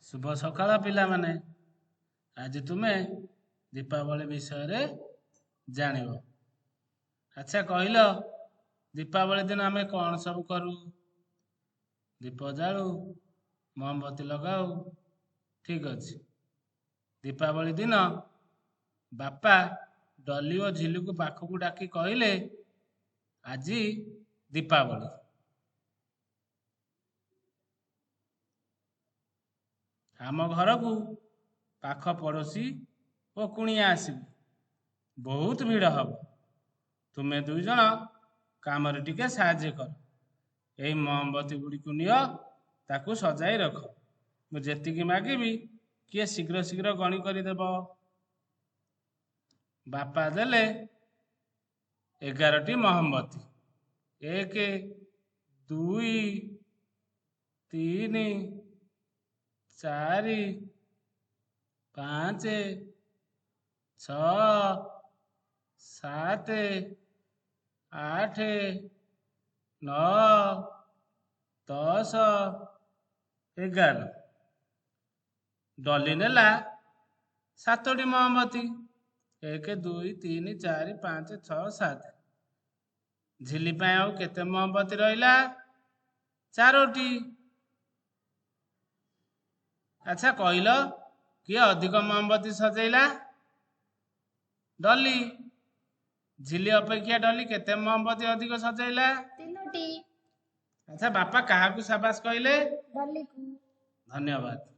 ଶୁଭ ସକାଳ ପିଲାମାନେ। ଆଜି ତୁମେ ଦୀପାବଳି ବିଷୟରେ ଜାଣିବ। ଆଚ୍ଛା କହିଲ, ଦୀପାବଳି ଦିନ ଆମେ କ'ଣ ସବୁ କରୁ? ଦୀପ ଜାଳୁ, ମହମବତୀ ଲଗାଉ। ଠିକ୍ ଅଛି। ଦୀପାବଳି ଦିନ ବାପା ଡଲି ଓ ଝିଲିକୁ ପାଖକୁ ଡାକି କହିଲେ, ଆଜି ଦୀପାବଳି। ଆମ ଘରକୁ ପାଖ ପଡ଼ୋଶୀ ଓ କୁଣିଆ ଆସିବେ। ବହୁତ ଭିଡ଼ ହେବ। ତୁମେ ଦୁଇଜଣ କାମରେ ଟିକେ ସାହାଯ୍ୟ କର। ଏଇ ମହମବତୀ ଗୁଡ଼ିକୁ ନିଅ, ତାକୁ ସଜାଇ ରଖ। ମୁଁ ଯେତିକି ମାଗିବି, କିଏ ଶୀଘ୍ର ଶୀଘ୍ର ଗଣି କରିଦେବ? ବାପା ଦେଲେ 11ଟି ମହମବତୀ। 1, 2, 3, 4, 5, 6, 7, 8, 9, 10, 11। ଡଲି ନେଲା 7ଟି ମହମବତୀ। 1, 2, 3, 4, 5, 6, 7। ଝିଲି ପାଇଁ ଆଉ କେତେ ମହମବତୀ ରହିଲା? 4ଟି। ଆଚ୍ଛା କହିଲ, କିଏ ଅଧିକ ମହମବତୀ ସଜେଇଲା? ଡଲି। ଝିଲି ଅପେକ୍ଷା ଡଲି କେତେ ମହମବତୀ ଅଧିକ ସଜେଇଲା? 3ଟି। ଆଚ୍ଛା, ବାପା କାହାକୁ ସାବାସ କହିଲେ? ଡଲିକୁ। ଧନ୍ୟବାଦ।